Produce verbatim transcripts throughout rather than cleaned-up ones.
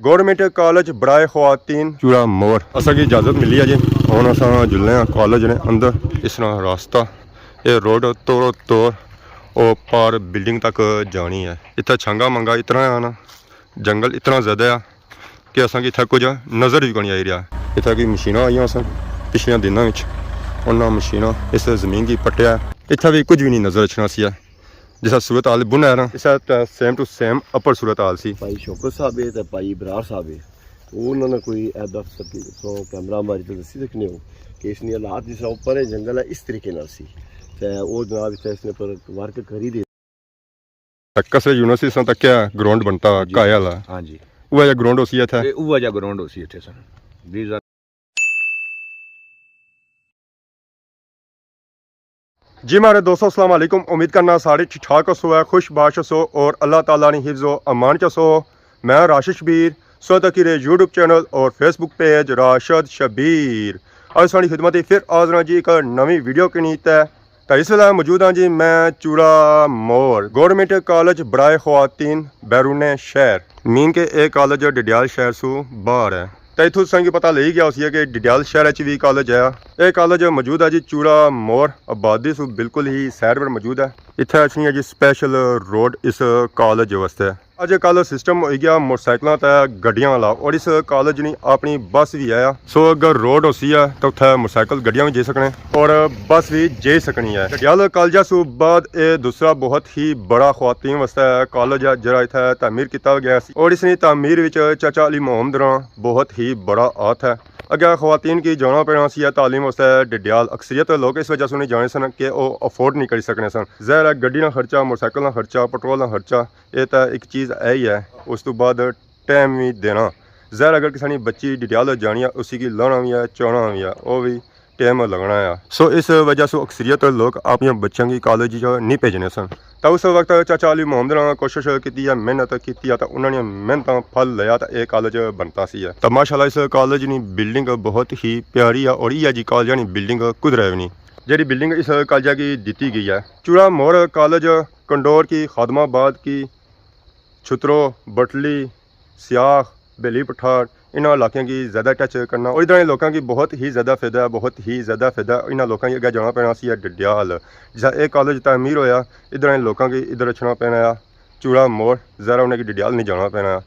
گورنمنٹ کالج برائے خواتین چوڑا موڑ۔ اساں کی اجازت ملی ہے جی، ہن اساں جلنے آں کالج نے اندر۔ اس طرح راستہ، اے روڈ توڑو توڑ او پار بلڈنگ تک جانی ہے۔ اتھا چھنگا منگا اتنا ہے نا، جنگل اتنا زیادہ ہے کہ اساں کی اتھا کچھ نظر بھی کونی آئی رہیا۔ اتھا کوئی مشیناں آئیاں سن پچھلیاں دناں وچ، انہاں مشیناں اس زمین کی پٹیا ہے۔ اتھا بھی کچھ بھی نہیں نظر اچھنا سی ہے۔ جسا صورت حال بن ہے نا، اسا تے سیم ٹو سیم اپر صورت حال سی۔ بھائی شوکت صاحب ہے تے بھائی ابرار صاحب ہے، وہ انہوں نے کوئی اے دفتر سو کیمرہ ماری تے دسی سکنے ہو کہ اس نے حالات جس طرح اوپر ہے، جنگل ہے، اس طریقے نال سی۔ تے او جناب اتھے اس نے پر ورک کری دے۔ تک کسے یونیورسٹی سن تک کیا گراؤنڈ بنتا جی۔ کائے والا؟ ہاں جی۔ وہ جا گراؤنڈ ہوسی اتھے؟ اے اوہ جا گراؤنڈ ہوسی اتھے سن۔ جی سر۔ جی مہاڑے دوستو، السلام علیکم۔ امید کرنا سارے ٹھیک ٹھاک ہسو ہے، خوش باش ہسو اور اللہ تعالیٰ نی حفظ و امان چ ہسو۔ میں راشد شبیر، سو تکی رہے یوٹیوب چینل اور فیس بک پیج راشد شبیر۔ اج ساڑی خدمت ہی پھر حاضر ہاں جی ایک نویں ویڈیو کنی تے۔ تے اس ویلے موجود ہاں جی میں چوڑا موڑ، گورنمنٹ کالج برائے خواتین بیرون شہر، مین کہ اے کالج ڈڈیال شہر سو باہر ہے۔ تے اتھوں تساں کی پتہ لگی گیا ہوسی ہے کہ ڈڈیال شہر اچ وی کالج ہے۔ اے کالج موجود ہے جی چوڑا موڑ آبادی سو بالکل ہی سائیڈ پر موجود ہے۔ اتھے اچھنی ہے جی سپیشل روڈ اس کالج واسطے۔ اج کل سسٹم ہوئی گیا موٹر سائیکلاں تے گڈیاں والا، اور اس کالج نی اپنی بس بھی ہے۔ سو اگر روڈ ہوسی ہے تو اتھے موٹر سائیکل گڈیاں بھی جائی سکنے اور بس بھی جائی سکنی ہے۔ ڈڈیال کالجہ سو بعد اے دوسرا بہت ہی بڑا خواتین واسطے کالج ہے جڑا اتھے تعمیر کیتا گیا سی، اور اس نی تعمیر وچ چاچا علی محمد نا بہت ہی بڑا ہاتھ ہے۔ اگے خواتین کی جانا پینا سی ہے تعلیم واسطے ڈڈیال، اکثریت لوگ اس وجہ سے نہیں جانے سن کہ وہ افورڈ نہیں کری سکنے سن۔ ظاہر ہے گڈی نا خرچہ، موٹر سائیکل نا خرچہ، پٹرول نا خرچہ، اے تے ایک چیز ہے ہی ہے۔ اس تو بعد ٹائم وی دینا۔ ظاہر اگر کسے نی بچی ڈڈیال جانی ہے، اسی کی لانا وی ہے، چانا وی ہے، او وی ٹائم لگنا ہے۔ سو اس وجہ سو اکثریت لوگ اپنی بچیاں کی کالج جو نہیں بھیجنے سن۔ تا اس وقت چاچا علی محمد نے کوشش کیتی ہے، محنت کیتی ہے، تا انہاں نے محنتاں پھل لیا تا اے کالج بنتا سی ہے۔ تا ماشاءاللہ اس کالج نی بلڈنگ بہت ہی پیاری ہے، اور یہ جی کالج نی بلڈنگ کدھر ہے نہیں، جیڑی بلڈنگ اس کالج کی دیتی گئی ہے۔ چوڑا موڑ کالج کنڈور کی، خادم آباد کی، چھترو، بٹلی، سیاخ، بیلی پٹھار، انہاں علاقیاں کی زیادہ ٹچ کرنا اور ادھر لوکاں کی بہت ہی زیادہ فائدہ ہے، بہت ہی زیادہ فائدہ۔ انہاں لوکاں کی اگے جانا پینا سی ہے ڈڈیال، جسا اے کالج تعمیر ہویا، ادھر لوکاں کی ادھر اچھنا پینا ہے چوڑا موڑ، ذرا انہاں کی ڈڈیال نہیں جانا پینا۔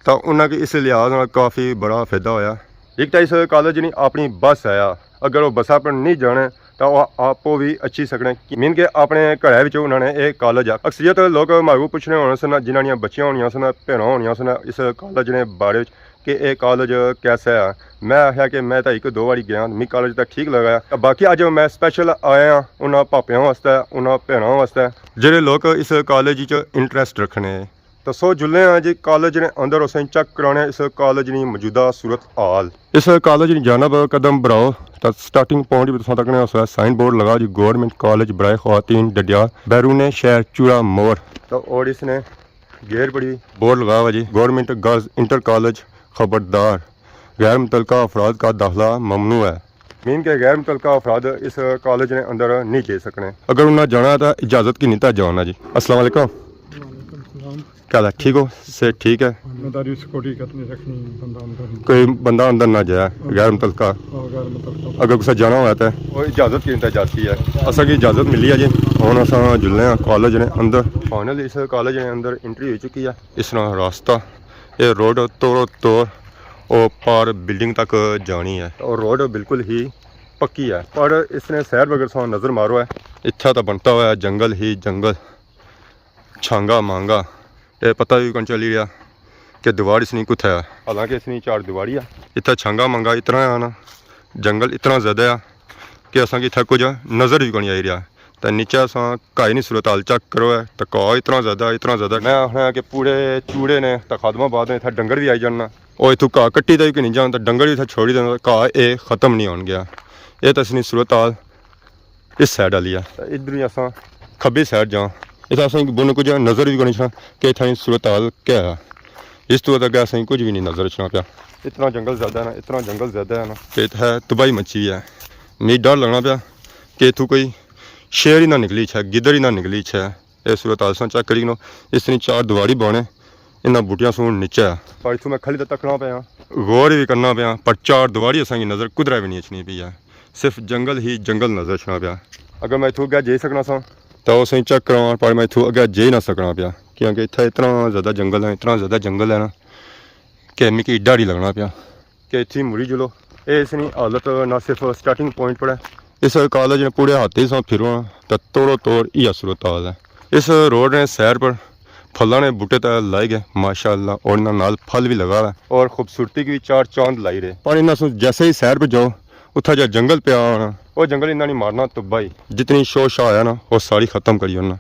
تا انہاں کی اس لحاظ نال کافی بڑا فائدہ ہویا۔ ایک تا اس کالج نی اپنی بس ہے، اگر وہ بسا پر نہیں جانے تا وہ آپ بھی اچھی سکنے۔ مین کہ اپنے گھرے وچ انہاں نے ایک کالج ہے۔ اکثریت لوگ مارو پوچھنے ہونے سن، جنہاں نیاں بچیاں ہونیاں سن، بھیناں ہونیاں سن، اس کالج نے بارے وچ کہ اے کالج کیسا ہے۔ میں آخیا کہ میں تا ایک دو واری گیا، می کالج تا ٹھیک لگا ہے۔ باقی اج میں سپیشل آیا ہاں انہاں پاپیاں واسطے، انہاں بھیناں واسطے، جڑے لوگ اس کالج وچ انٹرسٹ رکھنے۔ تو سو جلنے ہاں جی کالج نے اندر، اسیں چیک کرانے اس کالج نی موجودہ صورت حال۔ اس کالج نی جانب قدم بڑھاؤ تا سٹارٹنگ پوائنٹ بھی تساں تکنے ہوسا سائن بورڈ لگا جی، گورنمنٹ کالج برائے خواتین ڈڈیال بیرون شہر چوڑا موڑ۔ تو اور اس نے گیٹ پر بھی بورڈ لگا ہوا جی، گورنمنٹ گرلز انٹر کالج خبردار، غیر متعلقہ افراد کا داخلہ ممنوع ہے۔ مین کہ غیر متعلقہ افراد اس کالج نے اندر نہیں جائی سکنے۔ اگر انہاں جانا ہے تو اجازت کی نہیں تا جانا جی۔ السلام علیکم۔ وعلیکم السلام۔ کیا حال ہے؟ ٹھیک ہو؟ صحت ٹھیک ہے؟ میں داری سیکورٹی کتنی رکھنی، بندہ اندر نہیں۔ کوئی بندہ اندر نہ جائے، غیر متعلقہ۔ ہاں، غیر متعلقہ۔ اگر کسے جانا ہوا تو وہ اجازت کی نہیں تا جاتی ہے۔ اساں کی اجازت ملی ہے جی، ہن اساں جلنے ہاں کالج نے اندر۔ فائنل اس کالج نے اندر انٹری ہو چکی ہے۔ اس طرح راستہ، اے روڈ توڑو توڑ او پار بلڈنگ تک جانی ہے، اور روڈ بالکل ہی پکی ہے۔ پر اس نے سائیڈ پر اگر تساں نظر مارو ہے، اتھا تو بنتا ہوا ہے جنگل ہی جنگل، چھانگا مانگا۔ اے پتہ بھی کون چلی رہیا کہ دیوار اس نی کتھے ہے، حالانکہ اس نی چار دیواری ہے۔ اتھا چھانگا مانگا اتنا ہے نا، جنگل اتنا زیادہ ہے کہ اساں کی اتھا کچھ نظر بھی کونی آئی رہیا۔ تے نیچے اساں گھاہ نی صورت حال چیک کرو ہے، تے گھاہ اتنا زیادہ، اتنا زیادہ۔ میں آخنا کہ پورے چوڑے نے تے خادم آباد نے، اتھا ڈنگر بھی آئی جانا۔ او اتھوں گھاہ کٹی تے بھی نہیں جان، تے ڈنگر بھی اتھا چھوڑی دینا، تے گھاہ اے ختم نہیں ہون گیا۔ اے تے اس نی صورت حال اس سائیڈ آلی ہے۔ تے ادھر ہی اساں کھبی سائیڈ جاں، اتھا اساں بن کچھ نظر بھی کونی اچھنا کہ اتھا نی صورت حال کیا ہے۔ اس تو اگے اساں کچھ بھی نہیں نظر اچھنا پیا۔ اتنا جنگل زیادہ ہے نا، اتنا جنگل زیادہ ہے نا کہ اتھا تباہی مچی ہے۔ می ڈر لگنا پیا کہ اتھوں کوئی شیر ہی نہ نکلی اچھے، گدڑ ہی نہ نکلی اچھے۔ اے صورت حال تساں چیک کری کنو، اس نی چار دیواری بانے، انہاں بوٹیاں سوں نیچے آ۔ پر اتھوں میں کھلی تے تکنا پیا، غور وی کرنا پیا، پر چار دیواری اساں کی نظر کدرے وی نہیں اچھنی پئی ہے۔ صرف جنگل ہی جنگل نظر اچھنا پیا۔ اگر میں اتھوں اگے جائی سکنا سا، تاں او سائیں چیک کراں، پر میں اتھوں اگے جائی نہ سکنا پیا، کیونکہ اتھا اتنا زیادہ جنگل ہے، اتنا زیادہ جنگل ہے نا، کہ میکی ڈر ہی لگنا پیا۔ کہ اتھی مڑی جلو۔ اے اس نی حالت نہ صرف سٹارٹنگ پوائنٹ پر ہے، اس کالج نے پورے ہاتھ ہی ساں پھرو نا تاں توڑو توڑ ایہا صورت حال ہے۔ اس روڈ نے سیر پر پھلاں نے بوٹے تے لائی گئے ماشاءاللہ، اور انہاں نال پھل وی لگا ہوا ہے اور خوبصورتی کی وی چار چاند لائی رہے۔ پر انہاں سوں جیسے ہی سیر پر جاؤ، اتھا جا جنگل پیا ہونا، او جنگل انہاں نی مارنا تباہی۔ جتنی شو شا آیا نا، او ساری ختم کری اوڑنا۔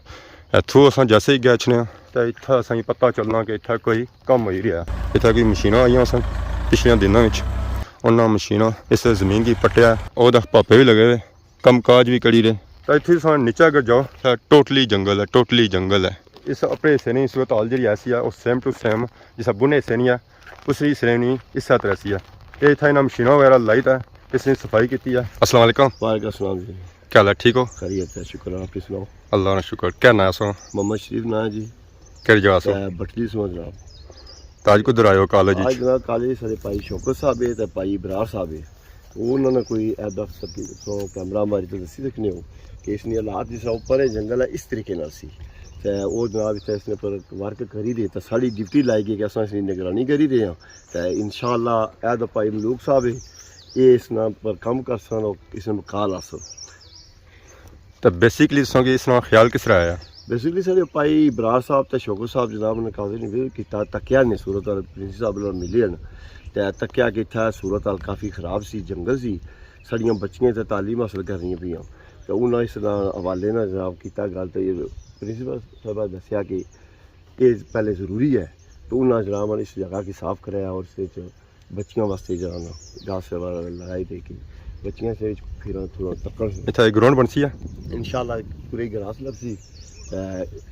اتھوں اساں جیسے ہی گئے اچھنے آں، تے اتھا اساں کی پتہ چلنا کہ اتھا کوئی کم ہوئی رہیا۔ اتھا کوئی مشیناں آئیاں سن پچھلیاں دناں وچ، انہاں مشیناں اس زمین کی پٹیا، او دکھ پاپے وی لگے ہوئے، کم کاج وی کری رہے۔ تے اتھے تساں نیچے اگر جاؤ، تے ٹوٹلی جنگل ہے، ٹوٹلی جنگل ہے۔ اس اپنے حصے نی صورت حال جیڑی ایسی ہے، او سیم ٹو سیم جسا بنے حصے نی ہے، اس نی حصے نی اس طرح سی ہے۔ تے اتھا انہاں مشیناں وغیرہ لائی تے اس نی صفائی کیتی ہے۔ السلام علیکم۔ وعلیکم السلام جی۔ کیا حال ہے؟ ٹھیک ہو؟ خیریت ہے، شکر ہے، آپ کی سناؤ؟ اللہ نا شکر۔ کیا ناں ہے سو؟ محمد شریف ناں ہے جی۔ کیڑی جگہ سو؟ تے بٹلی سو جناب۔ تے اج کدھر آئے ہو کالج آج وچ؟ جناب کالج سارے بھائی شوکت صاحب ہے تے بھائی ابرار صاحب ہے۔ وہ انہوں نے کوئی اے دس سو کیمرہ ماری تو دسی سکنے ہو کہ اس نے حالات جس طرح اوپر ہے، جنگل ہے، اس طریقے نال سی۔ تے وہ جناب اتنے اس نے پر ورک کری دے، تے ساری ڈیوٹی لائی گئی کہ اساں اس کی نگرانی کری دے ہاں۔ تے انشاءاللہ اے دا بھائی ملوک صاحب ہے، یہ اس نام پر کم کرسن اور اس نے کال آسن۔ تے بیسیکلی تساں کی اس نا خیال کس طرح آیا؟ بیسیکلی سارے بھائی ابرار صاحب تے شوکت صاحب جناب نے قاضی نے وزٹ کیتا، تکیا نے صورت حال پرنسپل صاحب نال ملے ہن۔ تے تکیا کہ اتھا صورت حال کافی خراب سی، جنگل سی، ساڑیاں بچیاں تے تعلیم حاصل کرنیاں پیاں۔ تے انہاں اس نال حوالے نال جناب کیتا گل، تے پرنسپل صاحب دسیا کہ یہ پہلے ضروری ہے، تو انہاں جناب نے اس جگہ کی صاف کرایا اور اس وچ بچیاں واسطے جانا گھاس وغیرہ لگائی دے کہ بچیاں سے وچ پھر تھوڑا تکڑ۔ اتھا ایک گراؤنڈ بنسی ہے؟ انشاءاللہ پوری گراس لگسی، تے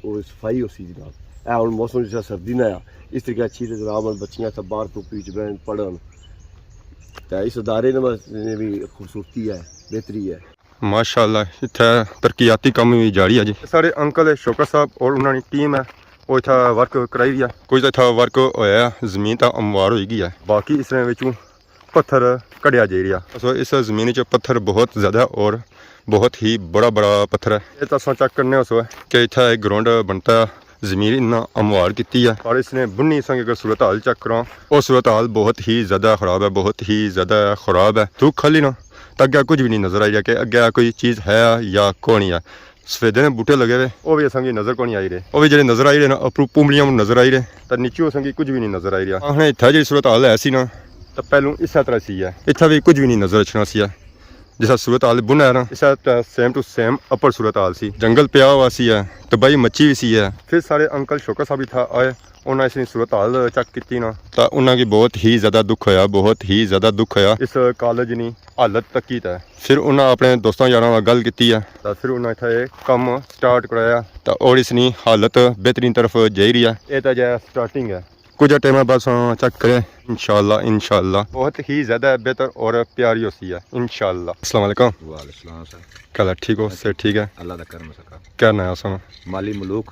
او صفائی ہوسی جناب۔ اے ہن موسم جس طرح سردی نہ آیا، اس طریقے اچھی تے جناب ہن بچیاں اتھا باہر دھوپ وچ بہن پڑھن، تے اس ادارے نے بس نے بھی خوبصورتی ہے، بہتری ہے۔ ماشاءاللہ، اتھے ترقیاتی کم وی جاری ہے جی۔ سارے انکل ہے شوکت صاحب اور انہاں نی ٹیم ہے، او اتھا ورک کرائی رہی ہے۔ کچھ اتھا ورک ہویا ہے، زمین تاں ہموار ہوئی گئی ہے۔ باقی اس نے وچوں پتھر کڈیا جائی رہیا۔ سو اس زمین وچ پتھر بہت زیادہ اور بہت ہی بڑا بڑا پتھر ہے۔ یہ تاں اساں چیک کرنے ہو سو کہ اتھا ایک گراؤنڈ بنتا ہے، زمین انہاں ہموار کیتی ہے۔ پر اس نے بنی سنگ اگر صورت حال چیک کراں، او صورت حال بہت ہی زیادہ خراب ہے، بہت ہی زیادہ خراب ہے۔ تو کھلی نا، تاں اگے کچھ بھی نہیں نظر آئی رہیا کہ اگے کوئی چیز ہے یا کونی ہے۔ سفیدے نے بوٹے لگے ہوئے، او بھی اساں کی نظر کونی آئی رہے۔ او بھی جڑے نظر آئی رہے نا، اپروں پوملیاں نظر آئی رہے، تاں نیچے اساں کی کچھ بھی نہیں نظر آئی رہیا۔ آخنے اتھا جڑی صورت حال ہے سی نا، تاں پہلوں اس طرح سی ہے، اتھا بھی کچھ بھی نہیں نظر اچھنا سی ہے۔ جیسا صورت حال بنا ہے نا، اس طرح سیم ٹو سیم اپر صورت حال سی، جنگل پیا ہوا سی ہے، تباہی مچی ہوئی سی ہے۔ پھر سارے انکل شوکت صاحب اتھا آئے، انہاں اس نی صورت حال چیک کیتی نا، تاں انہاں کی بہت ہی زیادہ دکھ ہویا، بہت ہی زیادہ دکھ ہویا۔ اس کالج نی حالت تکی تے پھر انہاں اپنے دوستاں یاراں نال گل کیتی ہے، تاں پھر انہاں اتھا اے کم سٹارٹ کرایا، تاں اور اس نی حالت بہترین طرف جائی رہی ہے۔ اے تاں جے سٹارٹنگ ہے، کچھ ٹائم بعد اساں چیک کریں، انشاءاللہ، انشاءاللہ بہت ہی زیادہ بہتر اور پیاری ہوسی ہے، انشاءاللہ۔ السلام علیکم۔ وعلیکم السلام سر۔ کیا حال ہے؟ ٹھیک ہو؟ صحت ٹھیک ہے؟ اللہ دا کرم ہے سر۔ کیا ناں ہے سر؟ مالی ملوک،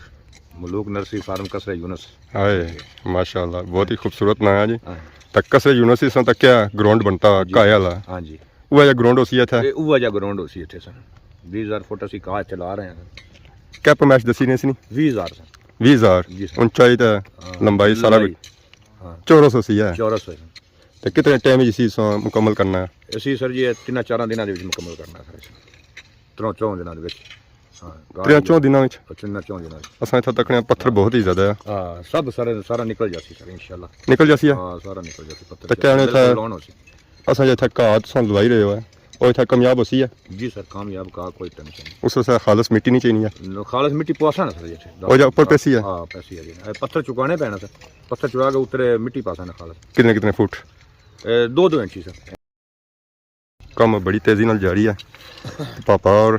ملوک نرسری فارم قصر یونس۔ ہائے، ماشاءاللہ، بہت ہی خوبصورت ناں ہے جی۔ ہاں۔ تاں قصر یونس اس تک کیا گراؤنڈ بنتا جی۔ کائے والا؟ ہاں جی۔ اوہا جا گراؤنڈ ہوسی اتھے؟ اے اوہا جا گراؤنڈ ہوسی اتھے سر۔ بیس ہزار فٹ اسی کاہ چلا رہے ہیں۔ کیپ میش دسی نے اس نی؟ بیس ہزار سر۔ بیس ہزار؟ جی سر۔ اونچائی تے ہاں۔ لمبائی سارا لمبائی۔ کچھ؟ ہاں۔ چورس ہوسی ہے؟ چورس ہوسی۔ تے کتنے ٹائم وچ اسی اساں مکمل کرنا ہے؟ اسی سر جی، اے تناں چاراں دناں دے وچ مکمل کرنا ہے سر۔ تروں چوں دناں دے وچ۔ ہاں، گاہ تریاں چوں دناں وچ؟ تناں چوں دناں وچ۔ اساں اتھا تکنے پتھر بہت ہی زیادہ ہے۔ ہاں، سب سارے، سارا نکل جاسی سر، انشاءاللہ۔ نکل جاسی ہے؟ ہاں، سارا نکل جاسی پتھر۔ تے کیا نے اتھا بالکل لون ہوسی۔ اساں جے اتھا گھاہ تساں لوائی رہے ہو، او اتھا کامیاب ہوسی ہے؟ جی سر، کامیاب، گھاہ کوئی ٹینشن نہیں۔ اس واسطے خالص مٹی نہیں چاہینی ہے؟ نو، خالص مٹی پواساں نا سر جی۔ او جا اوپر پیسی ہے؟ ہاں، پیسی ہے جی۔ اے پتھر چکانے پینا سر، پتھر چکا کے اترے مٹی پاساں نا خالص۔ کتنے کتنے فٹ؟ اے دو دو انچی سر۔ کم بڑی تیزی نال جاری ہے۔ پاپا اور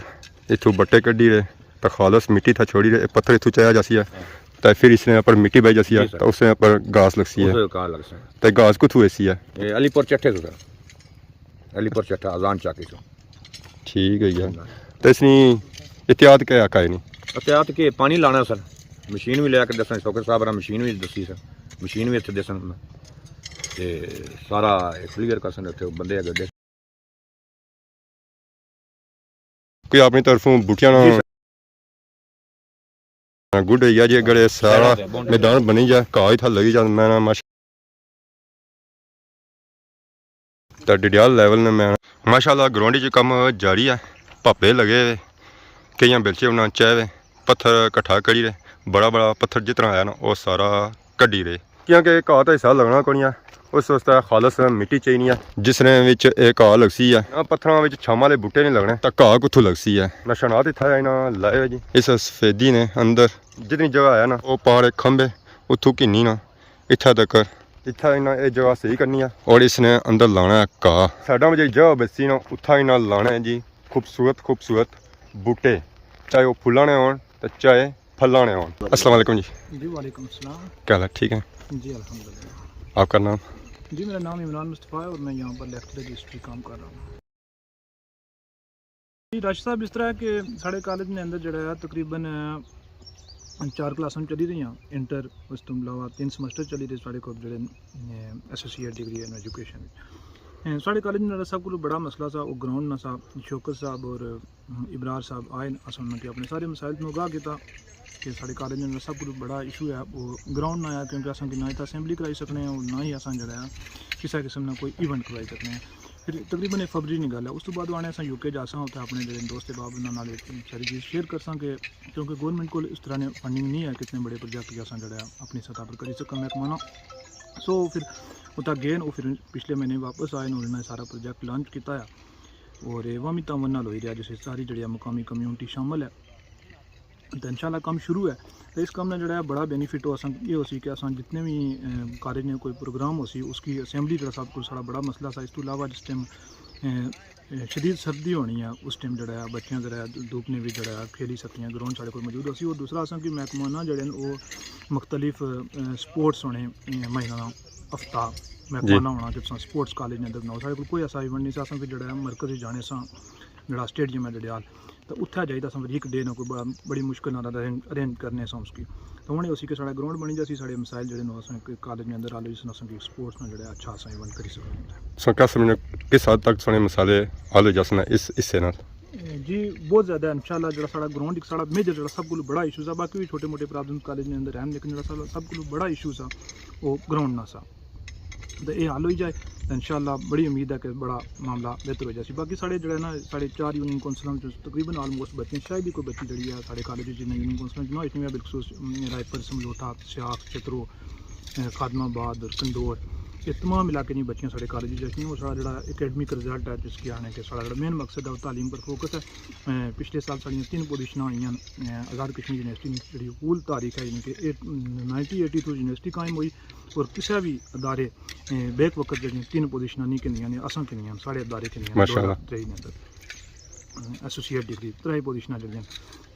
اتھوں بٹے کڈی رہے، تے خالص مٹی تھا چھوڑی رہے، پتھر اتھوں چایا جاسی ہے، تے پھر اس نے اپر مٹی بائی جاسی ہے، جی سر۔ تے اس نے اپر گھاس لگسی ہے۔ اس کا لگ سر۔ تے گھاس کتھوں ایسی ہے؟ اے علی پور چٹھے تو سر، علی پور چٹھا، اذان چاکی تو۔ ٹھیک ہے یار۔ تے اس نی احتیاط کیا آکھا ہے نی؟ احتیاط کے پانی لانا سر، مشین بھی لے کے دسنا، شوکت صاحب را مشین بھی دسی سر۔ مشین وی اتھے دیسن تے سارا کلیئر کرسن، اتھے بندے اگر دیکھ۔ کوئی اپنی طرفوں بوٹیاں نہ جی سر۔ گڈ ہوئی گیا جی، اگر یہ سارا میدان بنی جائے، گھاہ اتھا لگی جائے، میں نہ ماشاء تے ڈڈیال لیول نے میں ماشاءاللہ گراؤنڈ وچ کم جاری ہے۔ پھاپے لگے ہوئے، کئیاں بیلچے انہاں چائے ہوئے، پتھر کٹھا کری رہے، بڑا بڑا پتھر جتنا آیا نا، وہ سارا کڈی رہے۔ کیونکہ گھاہ تے حصہ لگنا کونی ہے، اس واسطے خالص مٹی چاہیے ہے، جس نے وچ ایک گھاہ لگسی ہے۔ انہاں پتھراں وچ چھاواں والے بوٹے نہیں لگنے، تاں گھاہ کتھوں لگسی ہے؟ نشانات اتھا انہاں لائے ہوئے جی۔ اس سفیدی نے اندر جتنی جگہ ہے نا، وہ پہاڑ کھمبے اتھوں گھنی نا اتھا تک۔ اتھا انہاں اے جگہ صحیح کرنی ہے۔ اور اس نے اندر لانا ہے گھاہ۔ سائیڈاں وچ ایک جگہ بچسی نا، اتھا انہاں لانا ہے جی خوبصورت خوبصورت بوٹے، چاہے وہ پھلاں نے ہون تے چاہے پھلاں نے ہون۔ السلام علیکم جی۔ جی وعلیکم السلام۔ کیا حال ہے؟ ٹھیک ہے؟ جی الحمدللہ۔ آپ کا نام؟ جی میرا نام عمران مصطفیٰ ہے اور میں یہاں پر لیکچرر کی ہسٹری کام کر رہا ہوں۔ جی راشد صاحب، اس طرح ہے کہ ساڑے کالج نے اندر جڑا ہے تقریباً چار کلاساں چلی رہیاں، انٹر، اس تو علاوہ تین سمسٹر چلی رہے ساڑے کول جڑے ایسوسیٹ ڈگری ان ایجوکیشن۔ ساڑے کالج نے جڑا سب کولوں بڑا مسئلہ سا، وہ گراؤنڈ نہ سا۔ شوکت صاحب اور ابرار صاحب آئے، اساں انہاں کی اپنے سارے مسائل تو آگاہ کیتا کہ ساڑے کالج نے سب کولوں بڑا ایشو ہے وہ گراؤنڈ نہ آیا، کیونکہ اساں کی نہ اتھا اسمبلی کرائی سکنے ہیں اور نہ ہی اساں جڑا ہے کسے قسم نا کوئی ایونٹ کرائی سکنے ہیں۔ پھر تقریباً ایک فروری نی گل ہے۔ اس تو بعد آنے اساں یو کے جاساں، اتھے اپنے جڑے دوست احباب انہاں نال ایک ساری چیز شیئر کرساں کہ کیونکہ گورنمنٹ کول اس طرح نے فنڈنگ نہیں ہے کہ اتنے بڑے پروجیکٹ کہ اساں جڑا ہے اپنی سطح پر کری سکاں محکمہ نا۔ سو پھر اتھا گئے، وہ پھر پچھلے مہینے واپس آئے اور انہاں نے سارا پروجیکٹ لانچ کیتا ہے اور یہ عوامی تعاون نال ہوئی رہیا، جس وچ ساری جڑی ہے مقامی کمیونٹی شامل ہے۔ تے انشاءاللہ کم شروع ہے۔ تے اس کم نا جڑا ہے بڑا بینیفٹ ہو اساں یہ ہو سی کہ اساں جتنے بھی، اے، کالج نے کوئی پروگرام ہو سی، اس کی اسمبلی جڑا سب کو ساڑا بڑا مسئلہ سا۔ اس تو علاوہ جس ٹائم، اے، اے، شدید سردی ہونی ہے، اس ٹائم جڑا ہے بچیاں جڑا ہے دھوپ نے بھی جڑا ہے کھیلی سکتی ہیں، گراؤنڈ ساڑے کو موجود ہو سی۔ اور دوسرا اساں کی محکمانہ جڑے ہیں وہ مختلف، اے، سپورٹس ہونے، اے، مہینہ ہفتہ جی۔ محکمانہ ہونا کہ تساں سپورٹس کالج نے اندر بناؤ۔ ساڑے کول کوئی ایسا ایونٹ نہیں سا، اساں پھر جڑا ہے مرکز وچ جانے ساں، جڑا سٹیڈیم ہے ڈڈیال، تو اتھا جائی تے اساں ویک ڈے نا کوئی بڑا، بڑی مشکل نال ارینج، ارینج کرنے ساں اس کی۔ تو ہن اسی کہ ساڑا گراؤنڈ بنی جاسی، ساڑے مسائل جڑے نے اساں کہ کالج نے اندر حل ہوئی جاسن، اساں کی سپورٹس نا جڑا اچھا اساں ایونٹ کری سکنے۔ سو کیا سمجھنے کس حد تک ساڑے مسائل حل ہو جاسن اس حصے نال؟ جی بہت زیادہ انشاءاللہ جڑا ساڑا گراؤنڈ ایک ساڑا میجر جڑا سب کولوں بڑا ایشو سا، باقی بھی چھوٹے موٹے پرابلم کالج نے اندر ہیں، لیکن جڑا ساڑا سب کولوں بڑا ایشو سا وہ گراؤنڈ نا سا۔ تے اے حل ہوئی جائے تے انشاءاللہ بڑی امید ہے کہ بڑا معاملہ بہتر ہو جاسی۔ باقی ساڑے جڑا ہے نا، ساڑے چار یونین کونسلاں وچ تقریباً آلموسٹ بچے، شاید ہی کوئی بچی جڑی ہے ساڑے کالج وچ جنہیں یونین کونسلاں وچ نہ ہوئی، بالخصوص، اے، رائے پور، سمجھوٹا، سیاخ، چھترو، اے، خادم آباد اور کندور، یہ تمام علاقے نی بچیاں ساڑے کالج وچ اچھنیاں۔ اور ساڑا جڑا اکیڈمک رزلٹ ہے، جس کی آنے کہ ساڑا جڑا مین مقصد ہے، وہ تعلیم پر فوکس ہے۔ اے، پچھلے سال ساڑیاں تین پوزیشناں آئیاں، اے، آزاد کشمیر یونیورسٹی نی جڑی اول تاریخ ہے، یعنی کہ اے، نائنٹین ایٹی ٹو یونیورسٹی قائم ہوئی، اور کسے بھی ادارے، اے، بیک وقت جڑیاں تین پوزیشناں نہیں گھنیاں نے، اساں گھنیاں، ساڑے ادارے گھنیاں، ماشاءاللہ۔ دو ہزار تریئی نے اندر، اے، ایسوسیٹ ڈگری، ترے پوزیشناں جڑیاں،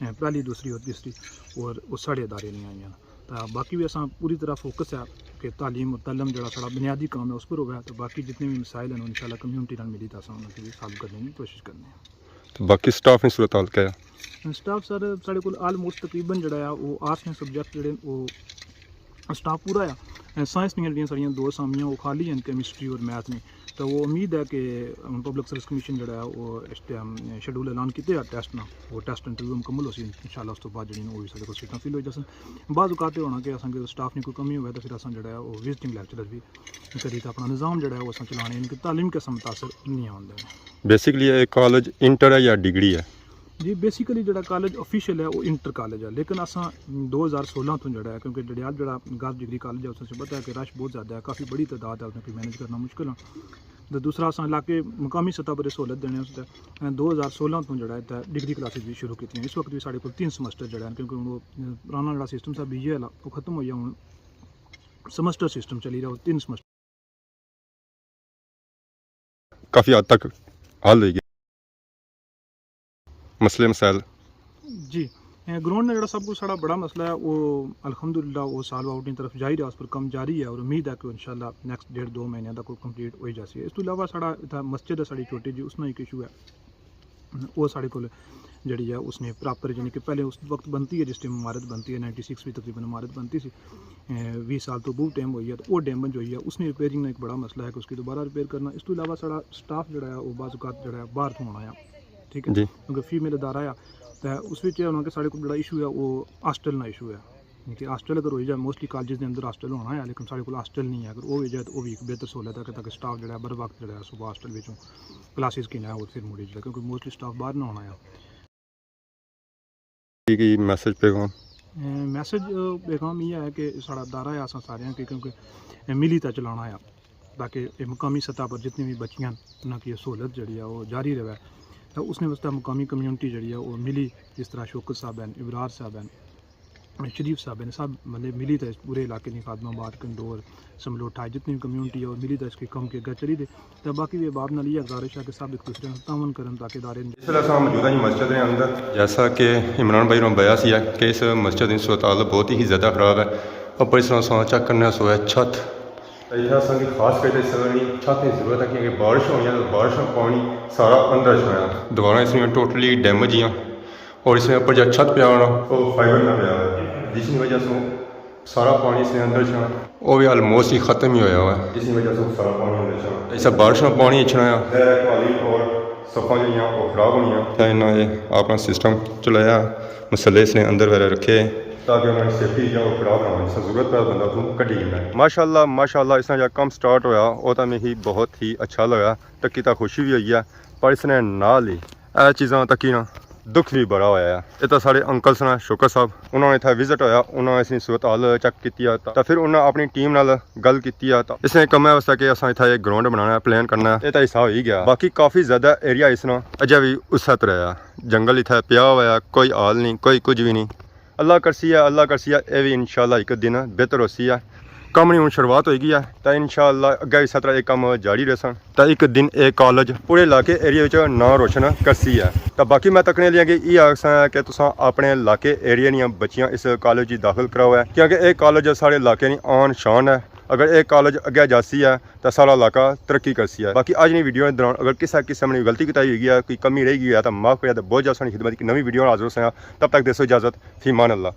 اے، پہلی، دوسری اور تیسری، اور وہ ساڑے ادارے نہیں آئیاں۔ تاں باقی بھی اساں پوری طرح فوکس ہے کہ تعلیم و تعلم جڑا ساڑا بنیادی کام ہے، اس پر ہووے، تو باقی جتنے بھی مسائل ہیں، انشاءاللہ کمیونٹی نال ملی تے اساں انہاں کی سالو کرنے کی کوشش کرنے ہیں۔ تو باقی سٹاف نی صورتحال کیا ہے؟ سٹاف سر، ساڑے کول آلموسٹ تقریباً جڑا ہے، وہ آرٹس نے سبجیکٹ جڑے وہ سٹاف پورا ہے۔ سائنس نیاں جڑیاں ساڑیاں دو اسامیاں، وہ خالی ہیں، کیمسٹری اور میتھ نے۔ تو وہ امید ہے کہ ہن پبلک سروس کمیشن جڑا ہے، وہ اس ٹائم شیڈول اعلان کیتے آ ٹیسٹ نا، وہ ٹیسٹ انٹرویو مکمل ہو سی، انشاءاللہ اس تو بعد جڑی وہ ساڑے کول سیٹاں فل ہو جاسن۔ بعض اوقات یہ ہونا کہ اساں کہ سٹاف نی کوئی کمی ہوئے تو پھر اساں جڑا ہے، وہ وزٹنگ لیکچرر بھی کری تے اپنا نظام جڑا ہے، وہ اساں چلانے، یعنی کہ تعلیم کے اساں متاثر نہیں ہوندے۔ بیسیکلی یہ کالج انٹر ہے یا ڈگری ہے؟ جی، بیسیکلی جڑا کالج آفیشل ہے، وہ انٹر کالج ہے، لیکن اساں دو ہزار سولہ تو جڑا ہے، کیونکہ ڈڈیال جڑا گرلز ڈگری کالج ہے، اس سے پتہ ہے کہ رش بہت زیادہ ہے، کافی بڑی تعداد ہے، اس کی مینج کرنا مشکل ہے۔ تو دوسرا اساں علاقے مقامی سطح پر سہولت دینے واسطے دو ہزار سولہ تو جڑا ہے تے ڈگری کلاسز بھی شروع کیتیاں۔ اس وقت بھی ساڑے کول تین سمسٹر جڑا ہے، کیونکہ ہن وہ پرانا جڑا سسٹم سا بی اے والا، وہ ختم ہو گیا، ہن سمسٹر سسٹم چلی رہا، وہ تین سمسٹر۔ کافی حد تک حل ہوئی گیا مسئلے مسائل۔ جی، اے، گراؤنڈ نا جڑا سب کچھ ساڑا بڑا مسئلہ ہے، وہ الحمدللہ وہ سالو آؤٹ نی طرف جائی رہا، اس پر کم جاری ہے اور امید ہے کہ انشاءاللہ نیکسٹ ڈیڑھ دو مہینے تک وہ کمپلیٹ ہوئی جاسی۔ اس تو علاوہ ساڑا اتھا مسجد ہے ساڑی چھوٹی جی، اس نا ایک ایشو ہے، وہ ساڑے کول جڑی ہے اس نے پراپر، یعنی کہ پہلے اس وقت بنتی ہے، جس ٹائم عمارت بنتی ہے، نائنٹی سکس بھی تقریباً عمارت بنتی سی، اے، ویہہ سال تو بہت ٹائم ہوئی ہے، تو وہ ڈیمیج ہوئی ہے، اس نے ریپیئرنگ نا ایک بڑا مسئلہ ہے کہ اس کی دوبارہ ریپیئر کرنا۔ اس تو علاوہ ساڑا سٹاف جڑا ہے وہ بعض اوقات جڑا ہے باہر تھوں آنا ہے، ٹھیک ہے، جی۔ کیونکہ فیمیل ادارہ ہے، تو اس وچ یہ ہونا کہ ساڑے کو جڑا ایشو ہے وہ ہاسٹل نا ایشو ہے۔ یعنی کہ ہاسٹل اگر ہوئی جائے، موسٹلی کالجز دے اندر ہاسٹل ہونا ہے، لیکن ساڑے کول ہاسٹل نہیں ہے۔ اگر وہ ہوئی جائے تو وہ بھی ایک بہتر سہولت ہے کہ تاکہ سٹاف جڑا ہے بر وقت جڑا ہے صبح ہاسٹل وچوں کلاسز کینا ہے اور پھر مڑی جڑا، کیونکہ موسٹلی سٹاف باہر نہ ہونا ہے۔ کی کی میسج پیغام؟ اے، میسج، اے، پیغام یہ ہے کہ ساڑا ادارہ ہے، اساں سارے ہیں کہ کیونکہ اے ملی تے چلانا ہے، تاکہ اے مقامی سطح پر جتنی بھی بچیاں انہاں کی سہولت جڑی ہے وہ جاری رہے۔ تو اس نے واسطے مقامی کمیونٹی جڑی ہے وہ ملی، جس طرح شوکت صاحب ہیں، ابرار صاحب ہیں، شریف صاحب ہیں، سب مطلب ملی تے اس پورے علاقے دی خادم آباد، کنڈور، سملوٹھا، جتنی بھی کمیونٹی ہے وہ ملی تے اس کے کم کے اگے چلی دے۔ تے باقی بھی احباب نال یہ گزارش ہے کہ سب ایک دوسرے نال تعاون کرن تاکہ ادارے اس ویلے اساں موجود ہاں جی مسجد دے اندر۔ جیسا کہ عمران بھائی ہوراں بتایا سی کہ اس مسجد دی صورتحال بہت ہی زیادہ خراب ہے۔ اوپر اس طرح اساں چیک کرنے سو ہے چھت۔ تے اتھے اساں کی خاص کر کے اس ویلے چھت دی ضرورت ہے، کیونکہ بارش ہونی ہے تو بارش نا پانی سارا اندر اچھنا ہے۔ دیواراں اس ویلے ٹوٹلی ڈیمیج ہیاں اور اس نے اوپر جا چھت پیا ہونا، وہ فائبر نہ پیا ہوا، جس کی وجہ سے سارا پانی اس نے اندر چھنا، وہ بھی آلموسٹ ہی ختم ہی ہویا ہوا ہے۔ جس کی وجہ سے سارا پانی اندر چھنا۔ اس بارش نا پانی اچھنا ہے۔ تے کالی اور صفاں جیہڑیاں وہ خراب ہونیاں۔ تے انہاں نے اپنا سسٹم چلایا، مسلے اس نے اندر وغیرہ رکھے۔ تاکہ انہاں دی سیفٹی جیہڑا وہ خراب نہ ہوئے، اس ضرورت پہ بندہ اتھوں کڈی لینا ہے۔ ماشاءاللہ، ماشاءاللہ، اس طرح جا کم سٹارٹ ہویا، وہ تو میں ہی بہت ہی اچھا لگا، تکی تا خوشی بھی ہوئی ہے، پر اس نے نال ہی اے چیزاں تکی نا دکھ بھی بڑا ہویا ہے۔ یہ تو سارے انکلز نا شوکت صاحب، انہوں نے اتھا وزٹ ہویا، انہوں نے اس کی صورتحال چیک کیتی ہے، تو پھر انہوں نے اپنی ٹیم نال گل کیتی ہے۔ تو اس نے کم ہے واسطے کہ اساں اتھا ایک گراؤنڈ بنانا ہے، پلان کرنا ہے، یہ تو حصہ ہوئی گیا۔ باقی کافی زیادہ ایریا اس نا اجے بھی اس طرح ہے، جنگل اتھا پیا ہوا ہے، کوئی حال نہیں، کوئی کچھ بھی نہیں۔ اللہ کرسی ہے، اللہ کرسی ہے، اے بھی انشاءاللہ ایک دن بہتر ہوسی ہے۔ کم نی ہن شروعات ہوئی گئی ہے، تے انشاءاللہ اگے بھی اس طرح اے کم جاری رہسن۔ تے ایک دن اے کالج پورے علاقے ایریا وچ ناں روشن کرسی ہے۔ تے باقی میں تکنے لیاں کہ اے آکھساں کہ تساں اپنے علاقے ایریا نیاں بچیاں اس کالج وچ داخل کراؤ ہے، کیونکہ اے کالج ساڑے علاقے نی آن شان ہے۔ اگر اے کالج اگے جاسی ہے، تے ساڑا علاقہ ترقی کرسی ہے۔ باقی اج نی ویڈیو دے دوران اگر کسے قسم نی غلطی کوتاہی ہوئی گئی ہے، کوئی کمی رہ گئی ہے، تے معاف کریا، تے بہت جلد ساڑی خدمت اک نویں ویڈیو نال حاضر ہوساں۔ تب تک دیسو اجازت، فی امان اللہ۔